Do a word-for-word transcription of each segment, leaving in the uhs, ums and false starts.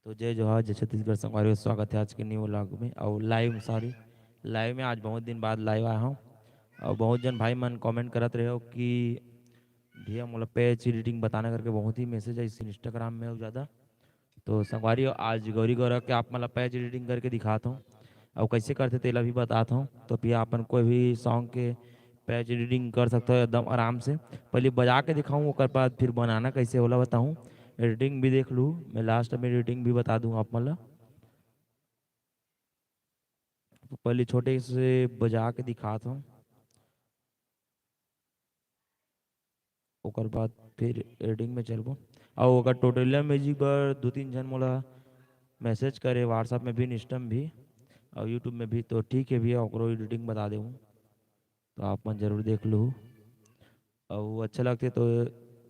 तो जय जोहार, जय छत्तीसगढ़ संगवारी हो, स्वागत है आज के न्यू व्लॉग में। और लाइव, सॉरी, लाइव में आज बहुत दिन बाद लाइव आया हूँ। और बहुत जन भाई मन कमेंट करत रहे हो कि भैया मोला पैच एडिटिंग बताना करके बहुत ही मैसेज आइस इंस्टाग्राम में अउ ज़्यादा। तो संगवारी हो, आज गौरी गौरा के आप मन ला पैच एडिटिंग करके दिखात हूँ, अउ कैसे करथे तेला भी बतात हूँ। तो भैया अपन कोई भी सॉन्ग के पैच एडिटिंग कर सकते हो एकदम आराम से। पहले बजा के दिखाऊँ, ओकर बाद फिर बनाना कैसे होला बताऊँ। एडिटिंग भी देख लूँ, मैं लास्ट में एडिटिंग भी बता दूँ आप मन ला। तो पहले छोटे से बजा के दिखात हूँ, ओकर बाद फिर एडिटिंग में चलबो। और अगर ट्यूटोरियल म्यूजिक बर दो तीन जन मोला मैसेज करे, WhatsApp में भी, इंस्टा में भी और YouTube में भी, तो ठीक है भैया, ओकरो एडिटिंग बता देहूँ, तो आप मन जरूर देख लू। और अच्छा लगते तो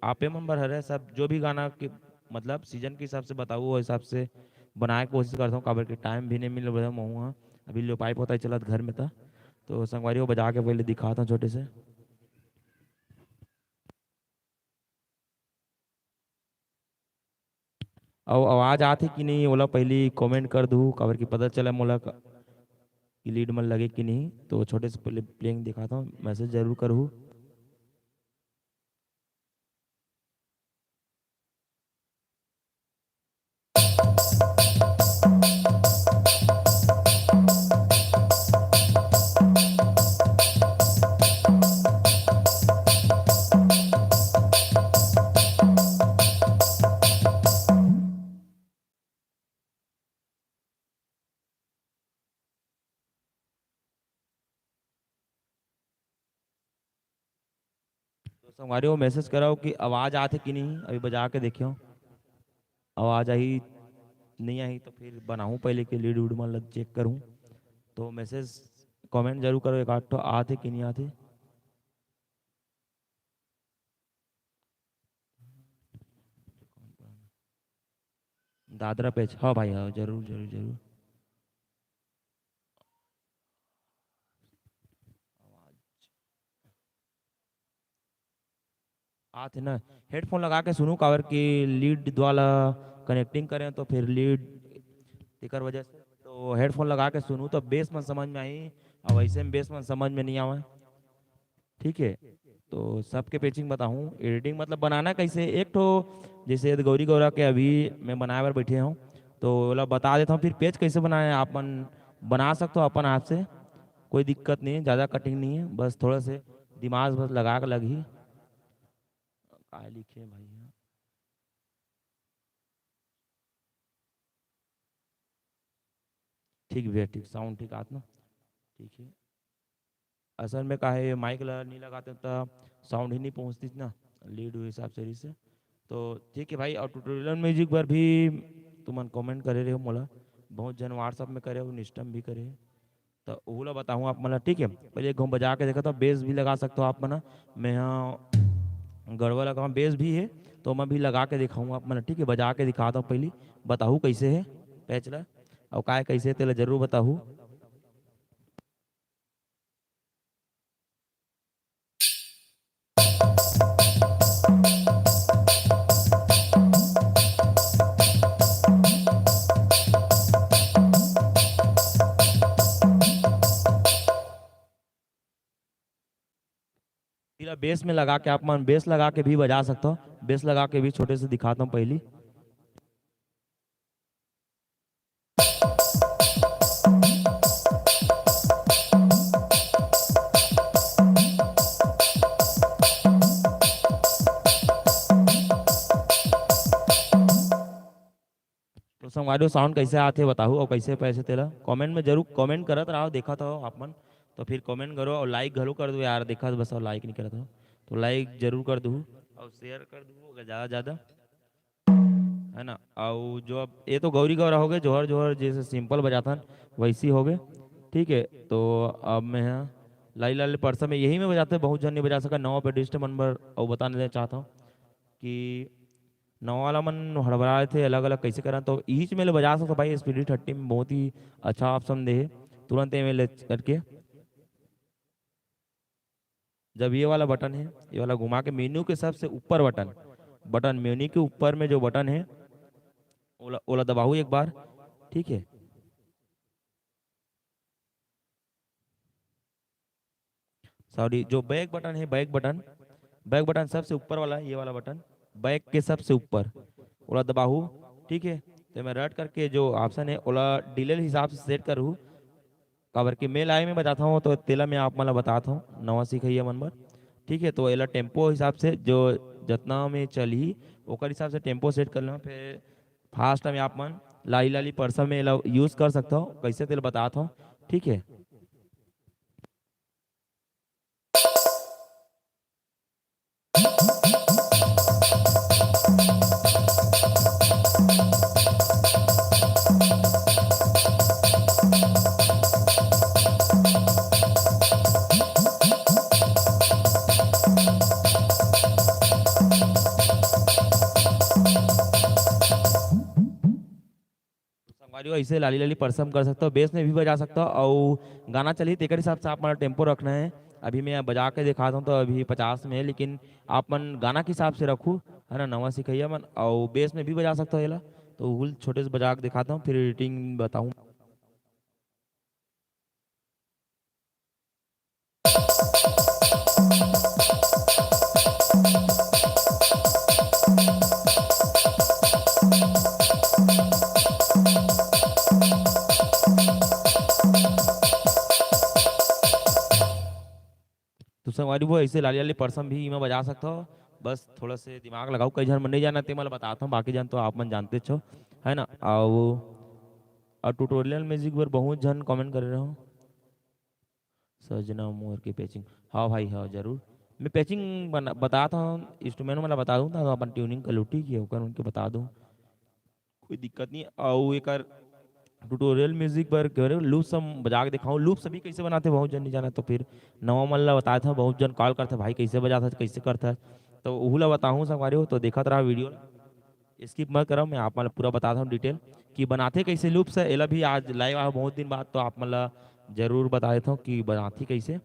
आप मन बर हरे सब, जो भी गाना के मतलब सीजन के हिसाब से बताऊ, वो हिसाब से बनाए के कोशिश करता हूँ, काबर के टाइम भी नहीं मिल रहा महूँ हा। अभी लोपाई पोताई चलत घर में था, तो संगवारी को बजा के पहले दिखाता हूँ छोटे से। अउ आवाज आथे कि नहीं, ओला पहली कमेंट कर दू, काबर कि पता चला मोला क-, कि लीड मन लगे कि नहीं। तो छोटे से पहले प्लेइंग दिखाता हूँ, मैसेज जरूर करू। तो संगवारी हो, मैसेज कराओ कि आवाज आथे कि नहीं। अभी बजा के देखियो, आवाज आही नहीं आही तो फिर बनाऊँ पहले के लीड उड मन ला चेक करूँ। तो मैसेज, कमेंट जरूर करो, एक आध ठो आथे कि नहीं आथे। दादरा पैच, हाँ भाई, हाँ, जरूर, जरूर, जरूर। आवाज आथे ना, हेडफोन लगा के सुनू, काबर कि लीड द्वारा कनेक्टिंग करें तो फिर लीड, तेकर वजह से तो हेडफोन लगा के सुनू, तो बेस मन समझ में आही, और वैसे में बेस मन समझ में नहीं आवे। ठीक है, तो सबके पैचिंग बताहूँ, एडिटिंग मतलब बनाना कैसे, एक ठो जैसे गौरी गौरा के अभी मैं बनाए बर बैठे हूँ, तो ओला बता देता हूँ, फिर पैच कैसे बनाए, आप मन बना सकते हो अपन हाथ से, कोई दिक्कत नहीं है, ज़्यादा कटिंग नहीं है, बस थोड़ा से दिमाग बस लगा के लगही। काय लिखे भाई यहाँ? ठीक भैया, ठीक, साउंड ठीक आत ना, ठीक है। असल में का है, माइक ला नहीं लगाते तो साउंड ही नहीं पहुँचती ना, लीड हुई हिसाब से, से। तो ठीक है भाई, और ट्यूटोरियल म्यूजिक पर भी तुमन कमेंट करे रहे हो मोला, बहुत जन WhatsApp में करे हो, इंस्टा में भी करे हो, तो ओला बताहूँ आप मन ला, ठीक है। पहले एक घूम बजा के देखा था, बेस भी लगा सकते हो आप मन। मैं यहाँ गड़वा लगा, बेस भी है, तो मैं भी लगा के दिखाऊँ आप मन ला, ठीक है। बजा के दिखाता हूँ पहली, बताहूँ कैसे है पैच ला, और काय कैसे है, तेला जरूर बताहूँ। एला बेस में लगा के, आप मन बेस लगा के भी बजा सकते हो। बेस लगा के भी छोटे से दिखाता हूँ पहली। तो संगवारी हो, साउंड कैसे आथे बताहू, और कैसे पैसे तेला कमेंट में जरूर कमेंट करत रहो, देखत हो आप मन, तो फिर कमेंट करो और लाइक घलो कर दो यार, देखत बस और लाइक नहीं करत हो, तो लाइक जरूर कर दू और शेयर कर दू अगर ज़्यादा ज़्यादा, है ना। और जो अब ये तो गौरी गौरा हो गए, जोहर जोहर जैसे सिंपल बजाथन वैसी हो गए, ठीक है। तो अब मैं यहाँ लाली लाल परसा में यही में बजाते, बहुत जन नहीं बजा सका, नवा पे डिस्ट मन बर और बताने देना चाहता हूँ कि नवा वाला मन हड़बड़ा रहे थे, अलग अलग कैसे करना, तो ईच में ले बजा सकते भाई। एस पी डी थर्टी में बहुत ही अच्छा ऑप्शन दे है, तुरंत एम एल करके। जब ये वाला बटन है, ये वाला घुमा के मेन्यू के सबसे ऊपर बटन, बटन मेन्यू के ऊपर में जो बटन है, ओला ओला दबाहू एक बार। ठीक है, सॉरी, जो बैक बटन है, बैक बटन, बैक बटन सबसे ऊपर वाला, ये वाला बटन, बैक के सबसे ऊपर, ओला दबाहू। ठीक है, तो मैं रट करके जो ऑप्शन है, ओला डिले हिसाब से सेट करूँ, काबर कि मैं लाइव में बताता हूँ, तो तेला मैं आप मन ला बताता हूँ, नवा सिखइया मन बर। ठीक है, तो एला टेम्पो हिसाब से, जो जतना में चलही, ओकर हिसाब से टेम्पो सेट कर लेना। फिर फास्ट में आप मन लाली लाली परसम में एला यूज कर सकता हो, कैसे तेला बताता हूँ। ठीक है, संगवारी हो, ऐसे लाली लाली परसम कर सकता हो, बेस में भी बजा सकता हो, और गाना चली तेकर हिसाब से आप मन टेम्पो रखना है। अभी मैं बजा के दिखाता हूँ, तो अभी पचास में है, लेकिन आप मन गाना के हिसाब से रखू, है ना, नवा सिखैया मन, और बेस में भी बजा सकता हो एला। तो हुल छोटे से बजा के दिखाता हूँ, फिर एडिटिंग बताऊँ। तो संगवारी हो, ऐसे लाली लाली परसम भी इमा बजा सकत हो। बस थोड़ा से दिमाग लगाओ, कई झन मन नहीं जाना, ते मला बताता हूँ, बाकी झन तो आप मन जानते छो, है ना। और और ट्यूटोरियल म्यूजिक बर बहुत झन कमेंट करे रहो। सजना मोर के पैचिंग, हाँ भाई, हाँ, जरूर। मैं पैचिंग बना, बताता हूँ, इंस्ट्रूमेंट वाला बता दूँ, तो अपन ट्यूनिंग कर लो, ठीक है, ओकर उनके बता दूँ, कोई दिक्कत नहीं। और एकर ट्यूटोरियल म्यूजिक बर करे लूप सब बजा के दिखाऊँ, लूप सभी कैसे बनाते, बहुत जन नहीं जाना, तो फिर नवा मन ला बताए था, बहुत जन कॉल करते, भाई कैसे बजाता, कैसे करता, तो उहू ला बताऊँ संगवारी हो, तो देखत रहा वीडियो ला। स्किप मत करव, मैं आप मन ल पूरा बतात हव डिटेल कि बनाथे कइसे लूप्स ह। एला भी आज लाइव आए हव बहुत दिन बाद, तो आप मन ल जरूर बता देथव कि बनाथे कइसे।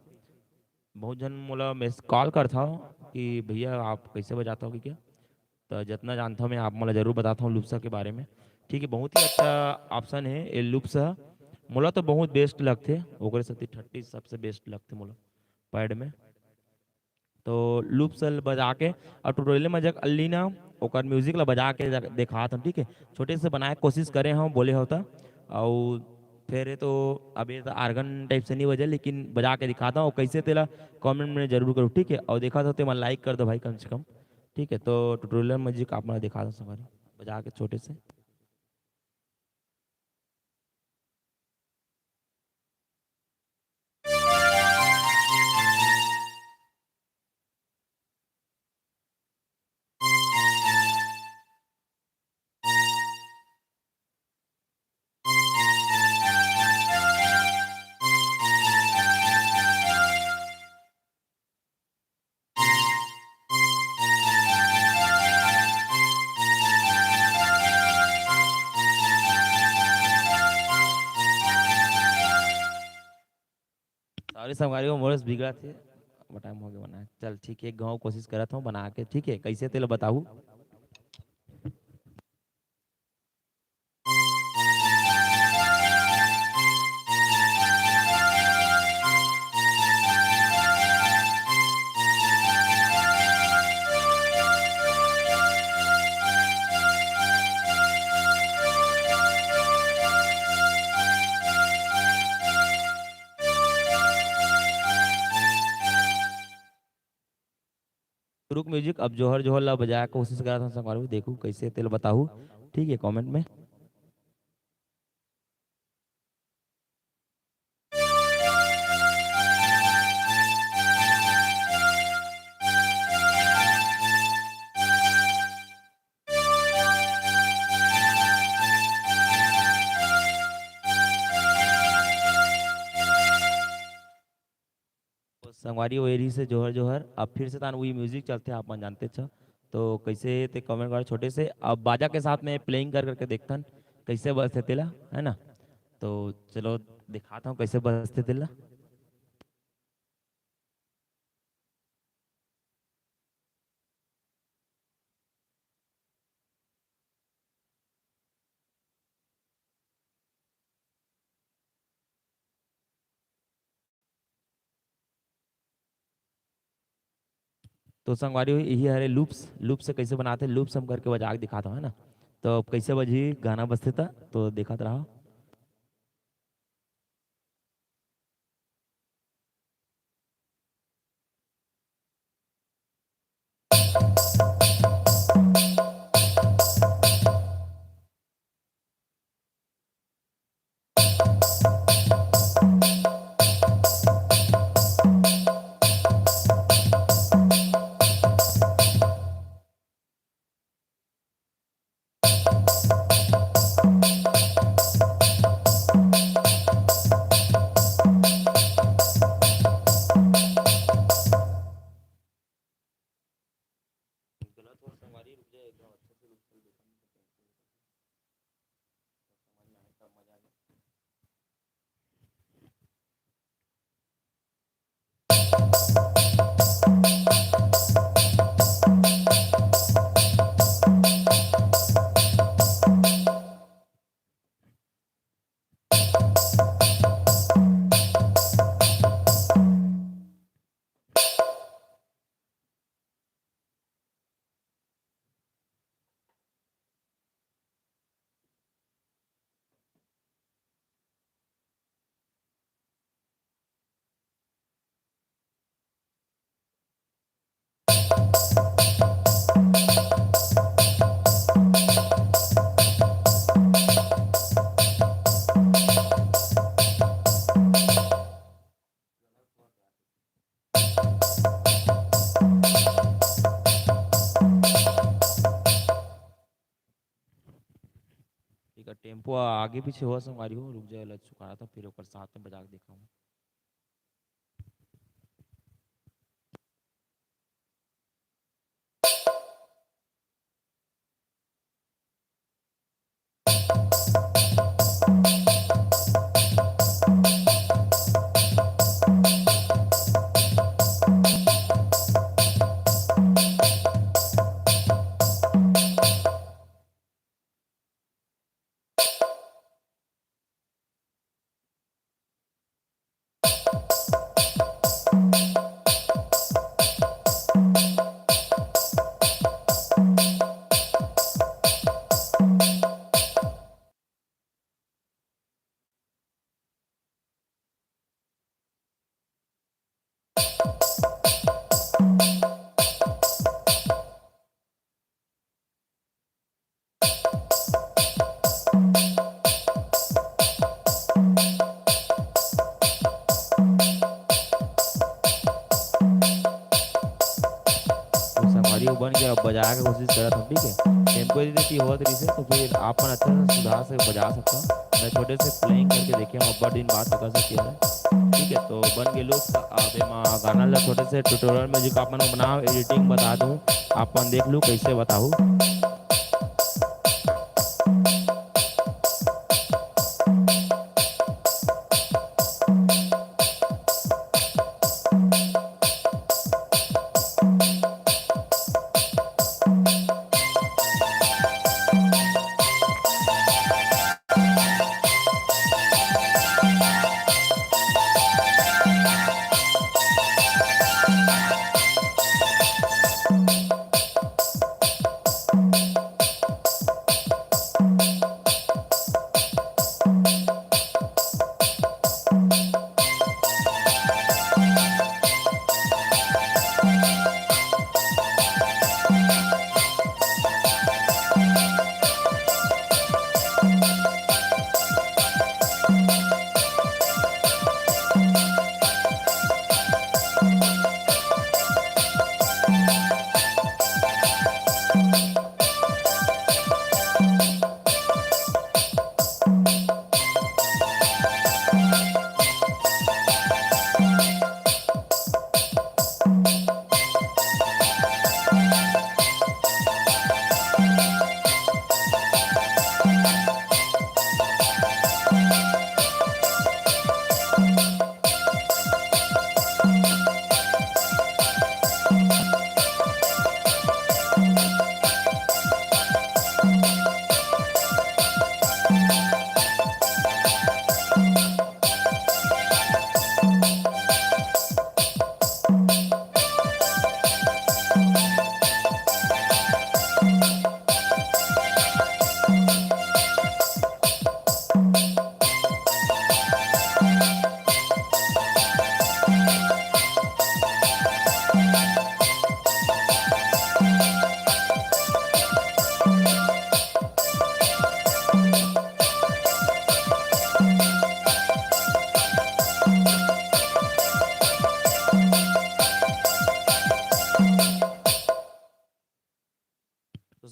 बहुत झन मोला मैस-, कॉल करथव कि भैया आप कइसे बजाथव कहिके, त जतना जानथव मैं आप मन ल जरूर बताथव लूप्स के बारे में। ठीक है, बहुत ही अच्छा ऑप्शन है ये लूप्स ह, मोला तो बहुत बेस्ट लगथे, ओकरे सेती थर्टी सबसे बेस्ट लगथे मोला पैड में। तो लूप्स ल बजा के अउ ट्यूटोरियल में जब अल्ली ना ओकर म्यूजिक ल बजा के जा-, देखात हन, ठीक है। छोटे से बनाए के कोशिश करे हव, बोले हव त। अउ फिर ये तो अब ये तो आर्गन टाइप से नहीं बजे, लेकिन बजा के दिखाता हूँ। कैसे तेला कमेंट में जरूर करो, ठीक है। और देखा तो तेमन लाइक कर दो भाई कम से कम, ठीक है। तो ट्यूटोरियल म्यूजिक आप मैं दिखाता हूँ संगवारी, बजा के छोटे से। सॉरी संगवारी हो, मोर से बिगड़त हे। अब टाइम हो गया बना। चल ठीक है, एक घाव कोशिश करत हूँ बना के, ठीक है, कैसे तेला बताहू। रुक म्यूजिक, अब जोहर जोहर ला बजाए के कोशिश करत हन संगवारी, देखू कैसे तेला बताहू, ठीक है, कमेंट में। संगवारी हो, एरी से जोहर जोहर। अब फिर से तान वही म्यूजिक चलते, आप मन जानते छ। तो कैसे ते कमेंट कर छोटे से। अब बाजा के साथ में प्लेइंग कर करके देखथन कैसे बजथे तेला, है ना। तो चलो दिखाता हूँ कैसे बजथे तेला। तो संगवारी हो, यही हरे लूप्स। लूप्स कैसे बनाथे, लूप्स हम करके बजा के दिखात हौं, है ना। तो अब कैसे बजही, गाना बजथे त, तो देखत रहा। गलत हो संगवारी, रुक जाए, एकदम अच्छे से लूप कर देता हूँ। समझ में आए तब मजा आए। ठीक है, टेम्पो आगे पीछे हो संगवारी हो, रुक जाए, लग चुका था, फिर ओकर साथ में बजा के दिखाऊँ। तो संगवारी हो बन गया, अब बजा के कोशिश करत हूँ, ठीक है। टेम्पो यदि होत रहिसे तो फिर आप मन अच्छा से सुधार से बजा सकता हूँ। मैं छोटे से प्लेइंग करके देखे हूँ, अब्बड़ दिन बाद तो कर सकती है, ठीक है। तो बन गए लूप। अब एमा गाना ला छोटे से ट्यूटोरियल म्यूजिक आप मन बनाओ, एडिटिंग बता दूँ, आप मन देख लू कैसे बताहू।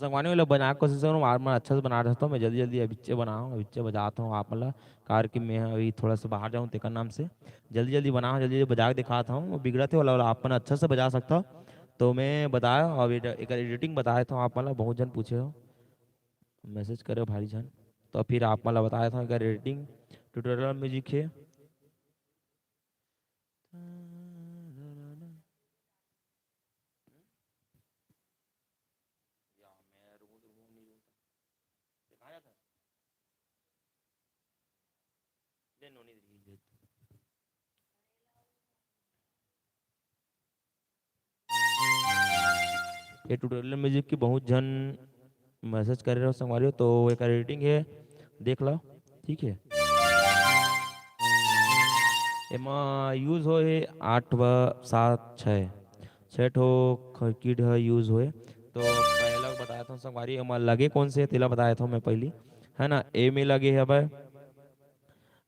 संगवारी, मैं बना के कोशिश करूँ, आप मन अच्छा से बना रहता हूँ। मैं जल्दी जल्दी अभिच्चे बनाऊँ, अभिच्चे बजाता हूँ आप मन ला, कार कि मैं अभी थोड़ा सा बाहर जाऊँ, तेकर नाम से जल्दी जल्दी बनाऊँ, जल्दी जल्दी बजा के दिखाता हूँ। बिगड़त हे वाला, वाला आप मन अच्छा से बजा सकता हो। तो मैं बताया, और एड-, एकर एडिटिंग बताया था आप मन ला, बहुत जन पूछे हो, मैसेज करे हो भारी जन। तो फिर आप मन ला बताया था एकर एडिटिंग, ट्यूटोरियल म्यूजिक है। या मैं रुकूं तो रुकूं, नहीं रुकूं। ये कहाँ जाता है? ले नोनी दे दे। ये ट्यूटोरियल म्यूजिक की बहुत जन मैसेज करे रहो संगवारी हो, तो एकर एडिटिंग है, देख लो, ठीक है। एमा यूज होए हे आठ व सात, छः, छः ठो कीड ह यूज होए। तो पहला बताया था संगवारी, एमा लगे कौन से, तेला बताया था मैं पहली, है ना। ए में लगे हवय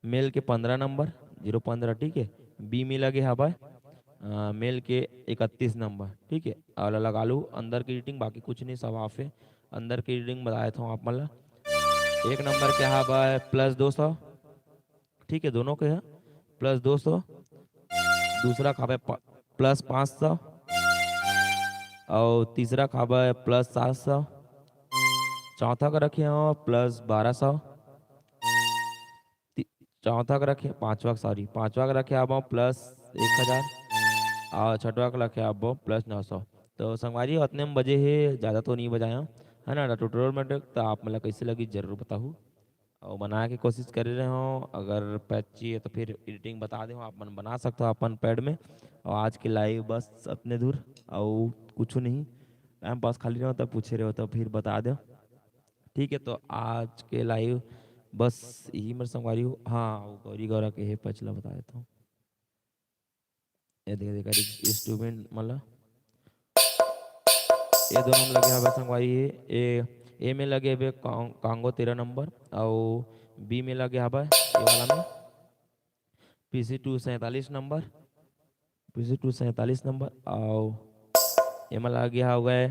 मेल के पंद्रह नंबर, जीरो पंद्रह, ठीक है। बी में लगे हवय अ, मेल के इकतीस नंबर, ठीक है। और लगा लू अंदर की एडिटिंग, बाकी कुछ नहीं, सब ऑफ है। अंदर की एडिटिंग बताया था आप मन ला। एक नंबर के हवय प्लस दो सौ, ठीक है, दोनों के है प्लस दो सौ। दूसरा खाबे प-, प्लस पाँच सौ, और तीसरा खाबे प्लस सात सौ। चौथा का रखे हो प्लस बारह सौ। ती-, चौथा का रखे, पाँचवा, सॉरी, पाँचवा का रखे आप प्लस एक हज़ार, और छठवा का रखे आप प्लस नौ सौ। तो संगवारी, उतने में बजे हे, ज़्यादा तो नहीं बजाया, है ना। ट्यूटोरियल में तो आप मन ला कैसे लगी, जरूर बताहू। और बनाए के कोशिश करे रहे हो, अगर पैड चाहिए तो फिर एडिटिंग बता दे हो, आप मन बना सकते हो अपन पैड में। और आज के लाइव बस अपने दूर, और कुछ नहीं। टाइम पास खाली रहो तब पूछे रहो तो फिर बता दो, ठीक है। तो आज के लाइव बस यही मेरे संगवारी हो। हाँ, वो गौरी गौरा के हे पचला बता देता हूँ। ये देखा, देखा, इंस्ट्रूमेंट मतलब ये दोनों में लगे हवे संगवारी हे। ए, ए में लगे हवे कां-, कांगो तेरह नंबर, और बी में लगे हवे ये वाला में पीसी टू सैंतालीस नंबर, पीसी टू सैंतालीस नंबर, और एमा लगे हवे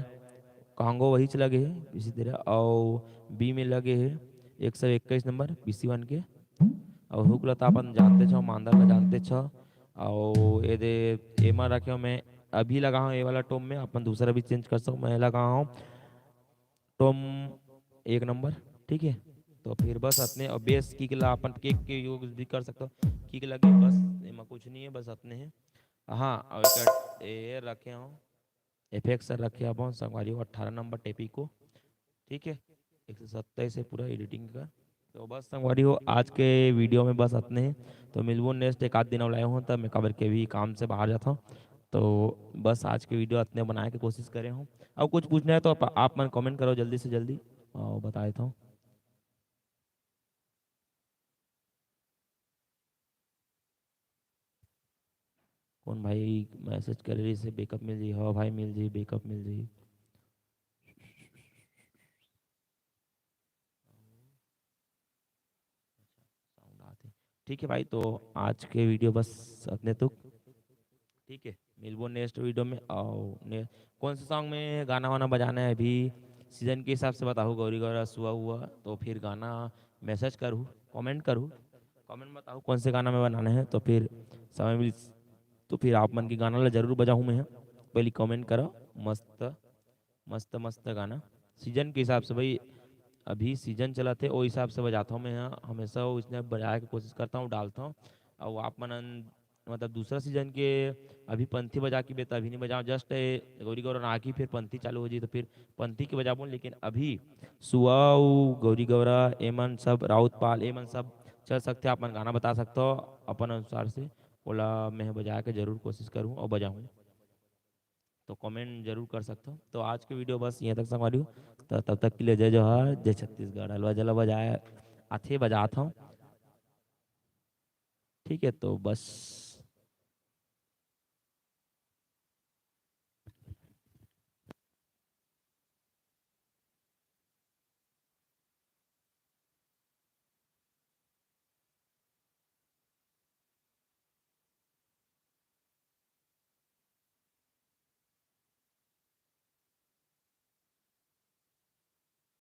कांगो, वहीच लगे हे पीसी तेरह, और बी में लगे हे एक सौ इक्कीस नंबर पीसी वन के। और हुक ला तो अपन जानते छो, मांदर ला जानते छो। और ये दे, एमा रखे हो, मैं अभी लगा हूँ ये वाला टोम में, अपन दूसरा भी चेंज कर सकूँ। मैं लगा हूँ टोम एक नंबर, ठीक है। तो फिर बस अतने, और बेस किक ला अपन किक के यूज भी कर सकते हो, किक लगे बस, एमा कुछ नहीं है, बस अतने है। हाँ, और एक ये रखे हो, इफेक्ट सर रखे हो अपन संगवारी हो, अट्ठारह नंबर टेपी को, ठीक है। एक सौ सत्ताईस है पूरा एडिटिंग का। तो बस संगवारी हो, आज के वीडियो में बस अतने है। तो मिलबो नेक्स्ट एक आध दिन अउ लाइव हो, तब मैं काबर के भी काम से बाहर जाता हूँ। तो बस आज के वीडियो अतने बनाए के कोशिश करे हूँ। और कुछ पूछना है तो आप, आप मन कमेंट करो जल्दी से जल्दी, और बता देता हूँ। कौन भाई मैसेज करे रहिस हे, बैकअप मिल जाही? हाँ भाई, मिल जाही, बैकअप मिल जाही। साउंड आते। ठीक है भाई, तो आज के वीडियो बस अतने तक। ठीक है, मिलबो नेक्स्ट वीडियो में। और ने, कौन से सॉन्ग में गाना वाना बजाना है अभी सीजन के हिसाब से बताहू, गौरी गौरा, सुआ हुआ, तो फिर गाना मैसेज करू, कमेंट करू, कमेंट में बताहू कौन से गाना में बनाना है, तो फिर समय मिल तो फिर आप मन के गाना ला जरूर बजाहूँ मैं। पहली कमेंट करो, मस्त मस्त मस्त गाना। सीजन के हिसाब से भाई, अभी सीजन चलत हे, ओ हिसाब से बजाता हूँ मैं। हाँ, हमेशा वो इसने बजाए के कोशिश करता हूँ, डालता हूँ। और आप मन मतलब दूसरा सीजन के अभी पंथी बजा के बेता अभी नहीं बजाओ, जस्ट गौरी गौरा ना आके फिर पंथी चालू हो जाए तो फिर पंथी के बजाबो। लेकिन अभी सुआ, उ गौरी गौरा, एमन सब, राउत पाल, एमन सब चल सकते, अपन गाना बता सकते हो अपन अनुसार से। ओला मैं बजा के जरूर कोशिश करूँ और बजाऊँ, तो कमेंट जरूर कर सकते हो। तो आज के वीडियो बस यहाँ तक संगवारी हो। तो तब तक के लिए जय जोहार, जय छत्तीसगढ़। अलवा जला बजाए आथे, बजात हूँ। ठीक है, तो बस